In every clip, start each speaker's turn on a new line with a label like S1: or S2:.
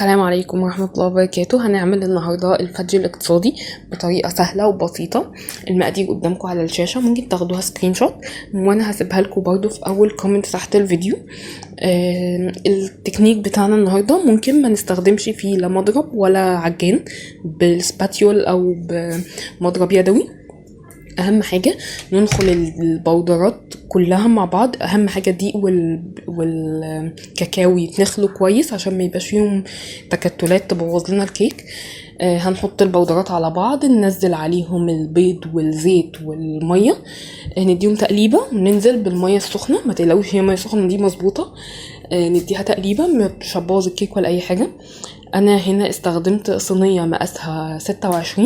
S1: السلام عليكم ورحمة الله وبركاته. هنعمل النهاردة ال fudge الاقتصادي بطريقة سهلة وبسيطة. المقادير قدامكم على الشاشة، ممكن تاخدوها screenshot وانا هسيبها لكم برضو في اول comment تحت الفيديو. التكنيك بتاعنا النهاردة ممكن ما نستخدمش فيه لا مضرب ولا عجان، بال spatula او بمضرب يدوي. اهم حاجة ننخل البودرات كلها مع بعض. اهم حاجة الدقيق والكاكاو يتنخلوا كويس عشان ما يبقاش فيهم تكتلات تبوظ لنا الكيك. هنحط البودرات على بعض، ننزل عليهم البيض والزيت والمية، نديهم تقليبه وننزل بالمية السخنة. ما تقلقوش، هي مية سخنة دي مظبوطة. نديها تقليبه، مش هتبوظ الكيك ولا اي حاجة. انا هنا استخدمت صينية مقاسها 26،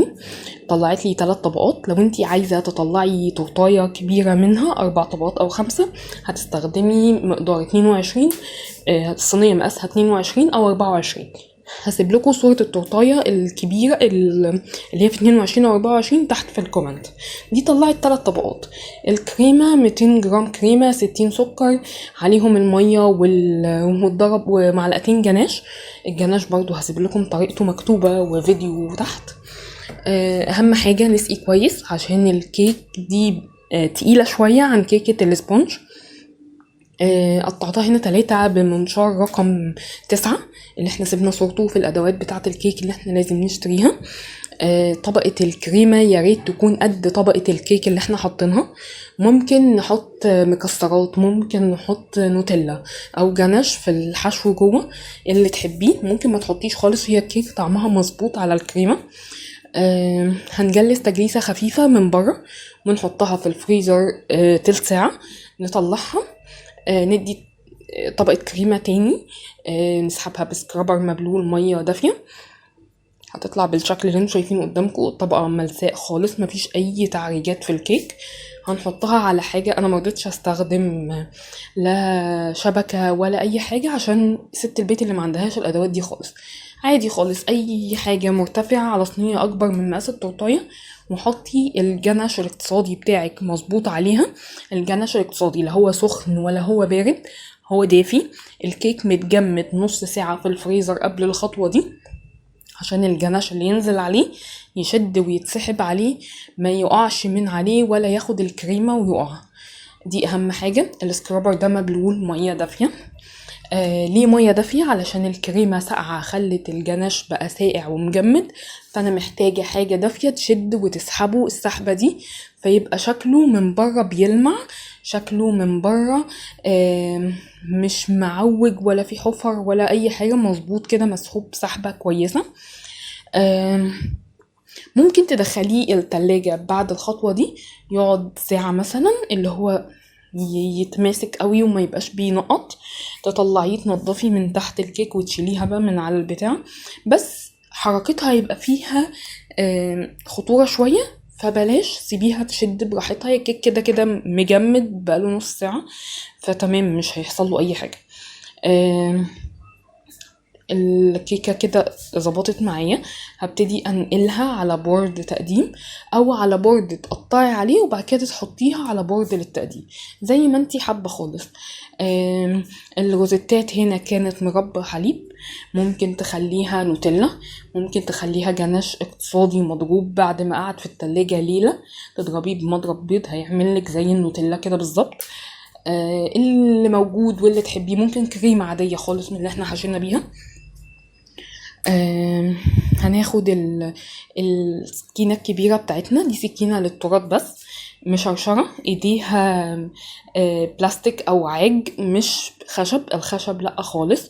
S1: طلعت لي 3 طبقات. لو انتي عايزه تطلعي تورتايه كبيرة منها 4 طبقات او 5، هتستخدمي مقدار 22، الصينية مقاسها 22 او 24. هسيب لكم صوره التورتايه الكبيرة اللي هي في 22 او 24 تحت في ال comment. دي طلعت 3 طبقات. الكريمة 200 جرام كريمة، 60 سكر، عليهم المية والضرب ومعلقتين جناش. الجناش برضو هسيب لكم طريقته مكتوبة وفيديو تحت. اهم حاجة نسقي كويس عشان الكيك دي تقيلة شوية عن كيكة ال sponge. قطعتها هنا 3 بمنشار رقم 9 اللي احنا سيبنا صورته في الادوات بتاعه الكيك اللي احنا لازم نشتريها. طبقة الكريمة يا ريت تكون قد طبقة الكيك اللي احنا حاطينها. ممكن نحط مكسرات، ممكن نحط نوتيلا او جناش في الحشو جوه اللي تحبيه، ممكن ما تحطيش خالص، هي الكيك طعمها مظبوط على الكريمة. هنجلس تجليسة خفيفة من بره ونحطها في الفريزر تلت ساعة. نطلعها، ندي طبقة كريمة تاني، نسحبها ب scraper مبلول مية دافية. هتطلع بالشكل اللي انتوا شايفينه قدامكم، الطبقة ملساء خالص، مفيش اي تعريجات في الكيك. هنحطها على حاجة، انا مرضتش استخدم لا شبكة ولا اي حاجة عشان ست البيت اللي ما عندهاش الادوات دي خالص. عادي خالص، اي حاجة مرتفعة على صينية اكبر من مقاس التورتاية، وحطي الجنش الاقتصادي بتاعك مظبوط عليها. الجنش الاقتصادي لا هو سخن ولا هو بارد، هو دافي. الكيك متجمد نص ساعة في الفريزر قبل الخطوة دي عشان الجناش اللي ينزل عليه يشد ويتسحب عليه، ما يقعش من عليه ولا ياخد الكريمة ويقع. دي اهم حاجة. ال scraper ده مبلول مية دافية. ليه مية دافية؟ علشان الكريمة ساقعة خلت الجناش بقى ساقع ومجمد، فانا محتاجة حاجة دافية تشد وتسحبه السحبة دي، فيبقى شكله من بره بيلمع، شكله من بره مش معوج ولا في حفر ولا اي حاجة، مظبوط كده، مسحوب سحبة كويسة. ممكن تدخليه التلاجة بعد الخطوة دي، يقعد ساعة مثلا، اللي هو يتماسك قوي وما يبقاش بينقط. تطلعيه تنضفي من تحت الكيك وتشيليها بقى من على البتاع، بس حركتها هيبقى فيها خطورة شوية، فبلاش، سيبيها تشد براحتها. هي الكيك كده كده مجمد بقاله نص ساعة، فتمام، مش هيحصل له اي حاجة. الكيكة كده ظبطت معايا. هبتدي انقلها على board تقديم او على board تقطعي عليه، وبعد كده تحطيها على board للتقديم زي ما انتي حابة خالص. الروزيتات هنا كانت مربى حليب، ممكن تخليها نوتيلا، ممكن تخليها جناش اقتصادي مضروب بعد ما قعد في التلاجة ليلة، تضربيه بمضرب بيض هيعمل لك زي النوتيلا كده بالظبط. اللي موجود واللي تحبيه، ممكن كريمة عادية خالص من اللي احنا حشينا بيها. هناخد السكينة الكبيرة بتاعتنا، دي سكينة للتورت بس، مشرشرة ايديها، بلاستيك او عاج مش خشب. الخشب لا خالص،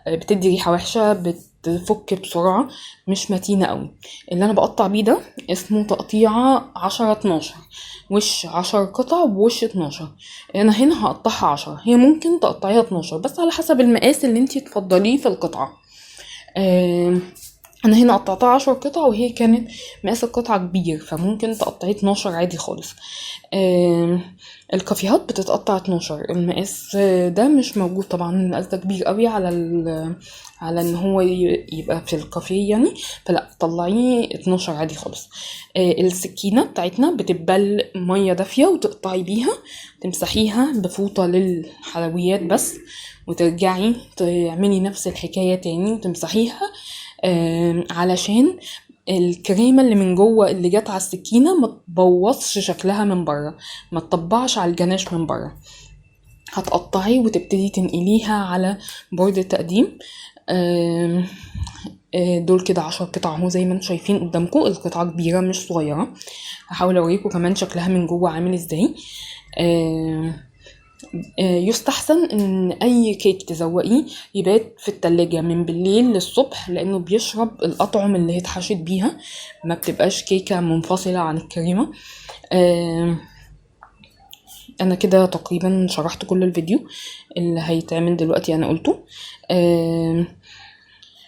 S1: بتدي ريحة وحشة، بتفك بسرعة، مش متينة قوي. اللي انا بقطع بيه ده اسمه تقطيعة 10 12، وش 10 قطع ووش 12. انا هنا هقطعها 10، هي ممكن تقطعيها 12 بس على حسب المقاس اللي انتي تفضليه في القطعة. انا هنا قطعتها 10 قطع وهي كانت مقاس القطعة كبير، فممكن تقطعيه 12 عادي خالص. الكافيهات بتتقطع 12. المقاس ده مش موجود طبعا، المقاس ده كبير قوي على ان هو يبقى في الكافيه يعني، فلا طلعيه 12 عادي خالص. السكينة بتاعتنا بتتبل مية دافية وتقطعي بيها، تمسحيها بفوطة للحلويات بس، وترجعي تعملي نفس الحكاية تاني وتمسحيها، علشان الكريمة اللي من جوه اللي جت على السكينة ما تبوظش شكلها من بره، ما تطبعش على الجناش من بره. هتقطعي وتبتدي تنقليها على board التقديم. دول كده 10 قطع اهو زي ما انتم شايفين قدامكم، القطعة كبيرة مش صغيرة. هحاول اوريكم كمان شكلها من جوه عامل ازاي. يستحسن ان اي كيك تزوقيه يبات في التلاجة من بالليل للصبح، لانه بيشرب الاطعم اللي هي اتحشت بيها، ما بتبقاش كيكة منفصلة عن الكريمة. انا كده تقريبا شرحت كل الفيديو اللي هيتعمل دلوقتي انا قلته.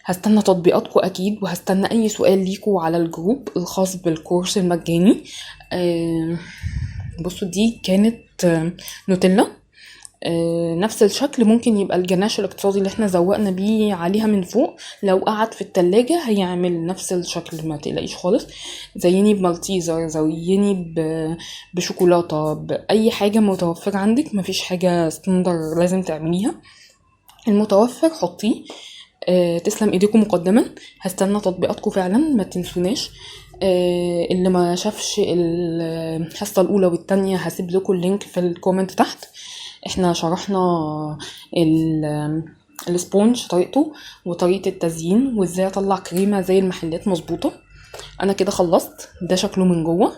S1: هستنى تطبيقاتكم اكيد، وهستنى اي سؤال ليكوا على ال group الخاص بالكورس المجاني. بصوا دي كانت نوتيلا، نفس الشكل، ممكن يبقى الجناش الاقتصادي اللي احنا زوقنا بيه عليها من فوق لو قعد في التلاجة هيعمل نفس الشكل، ما تقلقيش خالص. زيني بمالتيزر، زيني بشوكولاتة، بأي حاجة متوفرة عندك، مفيش حاجة standard لازم تعمليها، المتوفر حطيه. تسلم ايديكم مقدما، هستنى تطبيقاتكم فعلا ما تنسوناش. اللي ما شافش الحصة الأولى والتانية هسيب لكم ال link في ال comment تحت. احنا شرحنا ال sponge طريقته وطريقة التزيين وازاي اطلع كريمة زي المحلات مظبوطة. انا كده خلصت، ده شكله من جوه.